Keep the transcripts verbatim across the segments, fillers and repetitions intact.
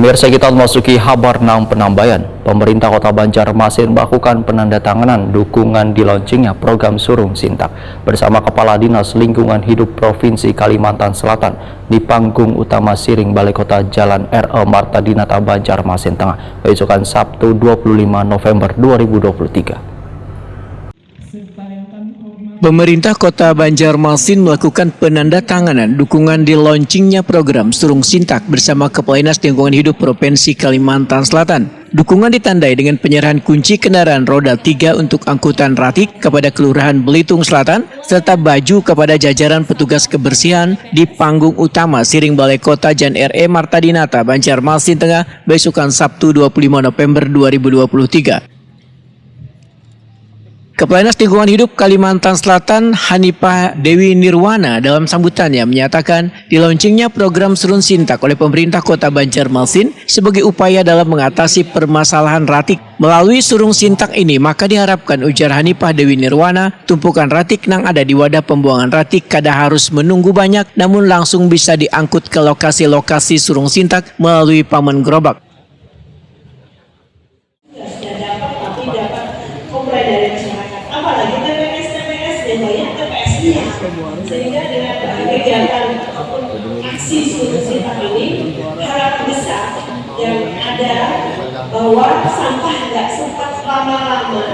Pemirsa, kita memasuki habar nang penambayan. Pemerintah Kota Banjarmasin melakukan penandatanganan dukungan di launchingnya program Surung Sintak bersama Kepala Dinas Lingkungan Hidup Provinsi Kalimantan Selatan di panggung utama Siring Balai Kota, Jalan R E Marta Dinata, Banjarmasin Tengah, besokan Sabtu, dua puluh lima November dua ribu dua puluh tiga. Pemerintah Kota Banjarmasin melakukan penandatanganan dukungan di launchingnya program Surung Sintak bersama Kepala Dinas Lingkungan Hidup Provinsi Kalimantan Selatan. Dukungan ditandai dengan penyerahan kunci kendaraan roda tiga untuk angkutan ratik kepada Kelurahan Belitung Selatan, serta baju kepada jajaran petugas kebersihan di panggung utama Siring Balai Kota, Jalan R E Marta Dinata, Banjarmasin Tengah, besokan Sabtu, dua puluh lima November dua ribu dua puluh tiga. Kepala Dinas Lingkungan Hidup Kalimantan Selatan, Hanifah Dewi Nirwana, dalam sambutannya menyatakan, di launchingnya program Surung Sintak oleh pemerintah Kota Banjarmasin sebagai upaya dalam mengatasi permasalahan ratik. Melalui Surung Sintak ini, maka diharapkan, ujar Hanifah Dewi Nirwana, tumpukan ratik nang ada di wadah pembuangan ratik kada harus menunggu banyak, namun langsung bisa diangkut ke lokasi-lokasi Surung Sintak melalui paman gerobak. Sudah dapat, tapi dapat komplain dari masyarakat. Apalagi T P S, T P S, dan banyak T P S-nya. Sehingga dengan, eh, kegiatan ataupun aksi Surung Sintak ini, harapan besar yang ada bahwa sampah nggak sempat lama-lama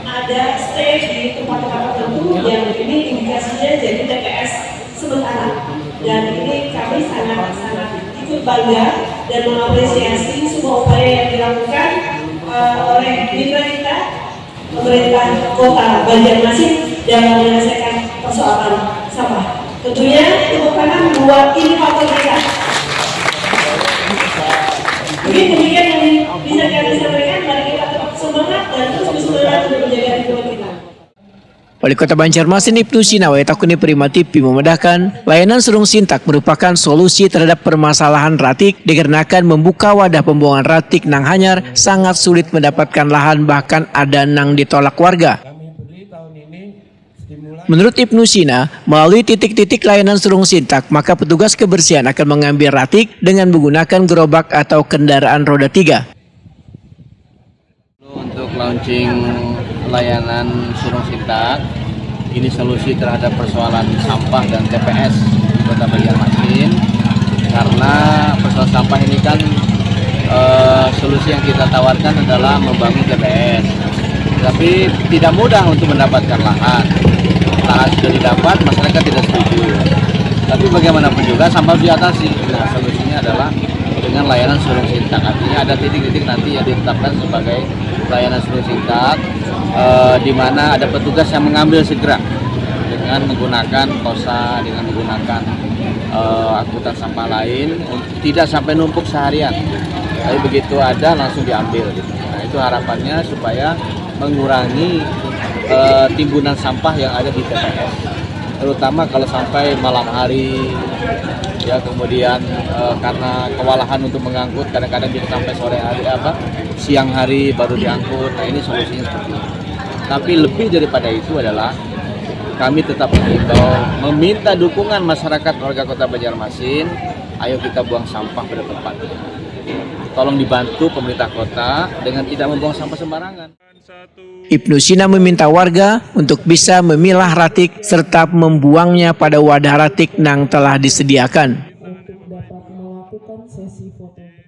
ada stay di tempat-tempat tertentu, yang ini indikasinya jadi T P S sementara. Dan ini kami sangat-sangat ikut bangga dan mengapresiasi semua upaya yang dilakukan, eh, oleh mitra kita, pemerintah Kota Banjarmasin, dalam menyelesaikan persoalan sampah. Tentunya tepuk tangan buat inovator kita. Mungkin demikian yang bisa kami sampaikan. Mari kita tetap semangat dan terus bersemangat untuk menjaga lingkungan kita. Wali Kota Banjarmasin, Ibnu Sina, wayah takuni Prima T V, memadahkan, layanan Surung Sintak merupakan solusi terhadap permasalahan ratik dikarenakan membuka wadah pembuangan ratik nang hanyar sangat sulit mendapatkan lahan, bahkan ada nang ditolak warga. Menurut Ibnu Sina, melalui titik-titik layanan Surung Sintak, maka petugas kebersihan akan mengambil ratik dengan menggunakan gerobak atau kendaraan roda tiga. Untuk launching layanan Surung Sintak, ini solusi terhadap persoalan sampah dan T P S di Kota Banjarmasin. Karena persoalan sampah ini kan, eh, solusi yang kita tawarkan adalah membangun T P S. Tapi tidak mudah untuk mendapatkan lahan. Lahan sudah didapat, masyarakat tidak setuju. Tapi bagaimanapun juga sampah harus diatasi. Nah, solusinya adalah dengan layanan Surung Sintak. Artinya ada titik-titik nanti yang ditetapkan sebagai layanan Surung Sintak, eh, di mana ada petugas yang mengambil segera dengan menggunakan tosa, dengan menggunakan, eh, angkutan sampah lain, un-, tidak sampai numpuk seharian. Tapi begitu ada, langsung diambil gitu. Nah, itu harapannya supaya mengurangi, eh, timbunan sampah yang ada di T P S, terutama kalau sampai malam hari, ya, kemudian, eh, karena kewalahan untuk mengangkut, kadang-kadang bisa sampai sore hari, apa, siang hari baru diangkut. Nah, ini solusinya seperti itu. Tapi lebih daripada itu adalah kami tetap mengimbau, meminta dukungan masyarakat warga Kota Banjarmasin, ayo kita buang sampah pada tempatnya. Tolong dibantu pemerintah kota dengan tidak membuang sampah sembarangan. Ibnu Sina meminta warga untuk bisa memilah ratik serta membuangnya pada wadah ratik nang telah disediakan. Untuk dapat melakukan sesi foto.